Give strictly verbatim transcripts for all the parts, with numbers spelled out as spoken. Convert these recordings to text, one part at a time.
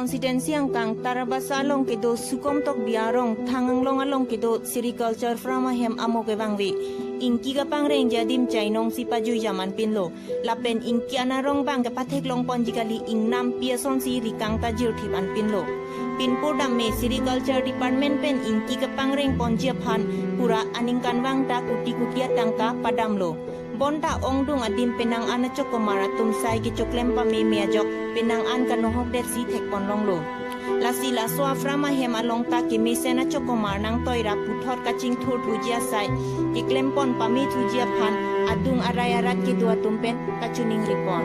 Constituency angkang Tarabasa along kedo Sukom Tokbi arong Thanganglong along kedo sericulture farm ahem amo kevangve. Ingki kapangrengji adim chainong si pajuijam anpinlo. Lapen ingki an arong bang kepatheklong ponji kali, ingnampi asonsi rikang ta jirthip anpinlo. Pinpur damme sericulture department pen ingki kapangreng ponji aphan pura aningkanvang ta kuti kuti atangka padamlo. Bonta ongdung adim penang an achokomar atum sai kechoklem pameme ajok penang an kanohokdetsi thekponlonglo. Lasi laso a-farm ahem along ta kemesen achokomar nangtoira puthot kachingthurthuji asai keklempon pamethuji aphan adung arai arat kedo atum pen kachiningripon.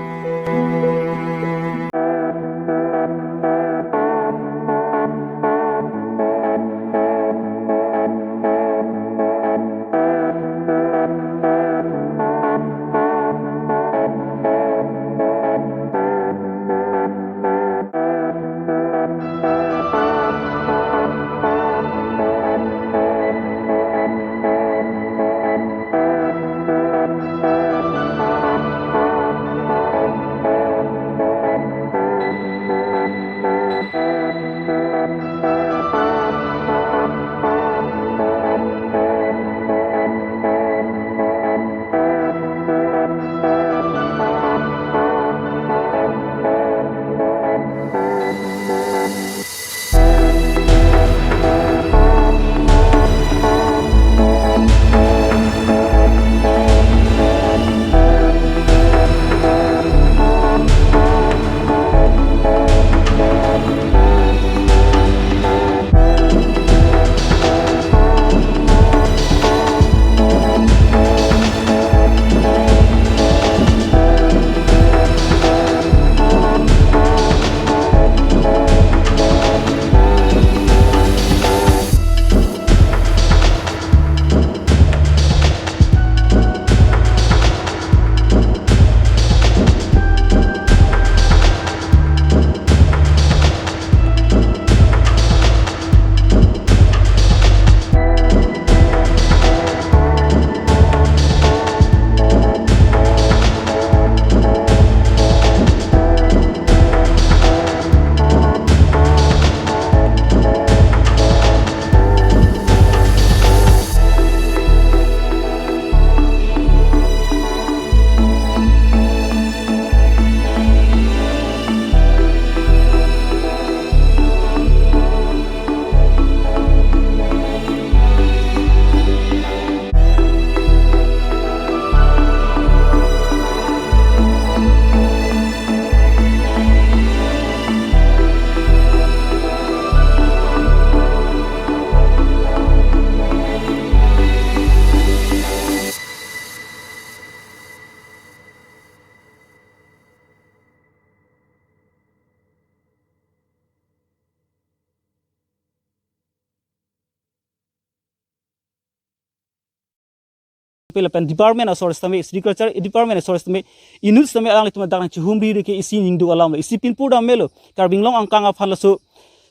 Pela pen department asor sitame, agriculture department asor sitame, inut sitame alanglitum adak nangchihumri ke isi ningduk alam lo, isi pinpur damme lo. Karbi Anglong angkang aphan laso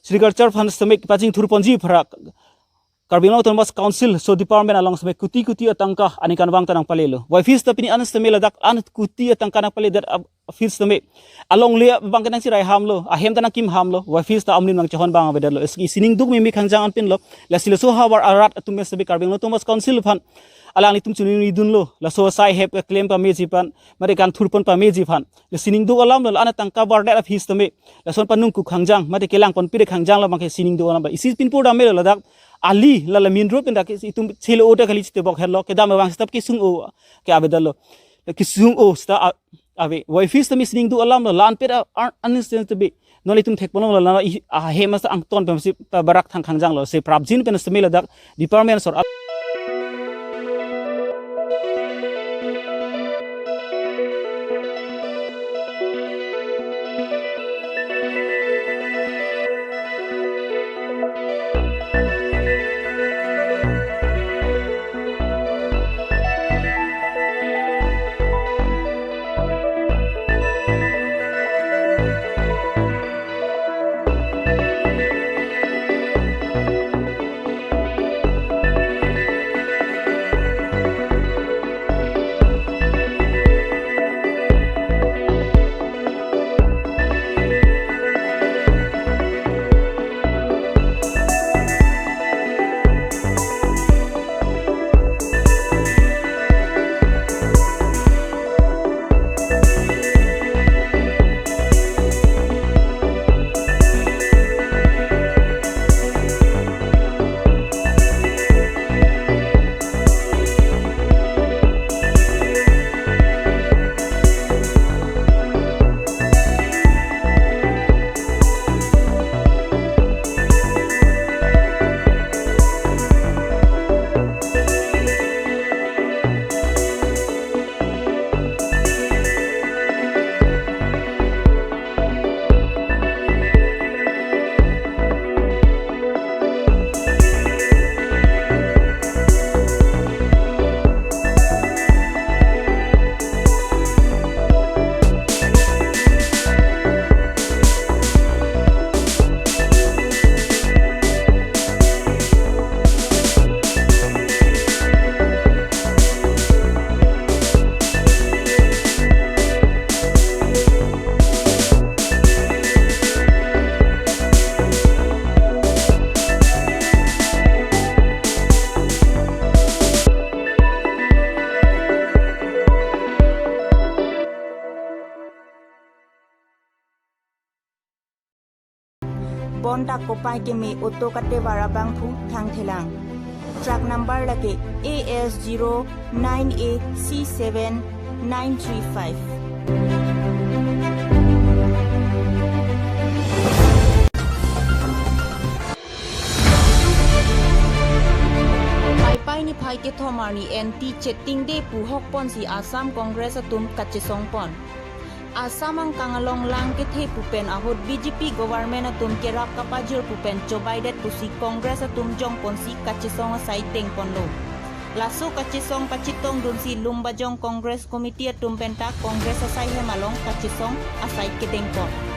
agriculture aphan sitame kepachingthur ponji apharak Karbi Anglong Autonomous Council laso department along sitame kuti kuti atangka aningkanvang ta nangpalelo. Waifis ta pini an sitame ladak an kuti atangka nangpaledet ap-, fees tame. Alongle abang ke nangchirai hamlo, ahem ta nangkim hamlo, waifis ta amlim nangchehon bang avedetlo. Isi ningduk meme khangjang anpinlo. Lasi laso havar arat atum sitame Karbi Anglong Autonomous Council aphan alanglitum chiningridunlo. Laso asai ahep keklem pameji aphan, mate kangthurpon pameji aphan. Lasi ningduk alam lo, la-an atangka vardet a-fees tame. Lason panung kuk khangjang, mate kelangpon pire khangjang lo abang ke isi ningduk alam ba. Isi pinpur damme lo ladak ali, la la main road pen dak itum chelo ota kali chitebok henlo, kedam abang stop kesung-o ke avedetlo. Kesung-o sita a-, ave. Waifis tame isi ningduk alam lo, la-an pet a-, ar-, anis ten tebe. Non itum thekponlonglo, la i-, ahem masa angton pen si pa barak thang khangjang lo. Si prapjin pen sitame ladak department asor Bonta kopai keme auto katevar abangphu thangthelang. Truck number lake A S zero nine A C seven nine three five. Paipai niphai kethom arni N T chetingde pu hokponsi Assam Congress atum kachesongpon. Assam angkang along lang kethe pu pen ahut B J P government atum kerap kapajur pu pen chobaidet pusi Congress atum jongponsi kachesong asai dengponlo. Laso kachesong pachitongdunsi Lumbajong Congress Committee atum penta Congress asai hem along kachesong asai kedengpon.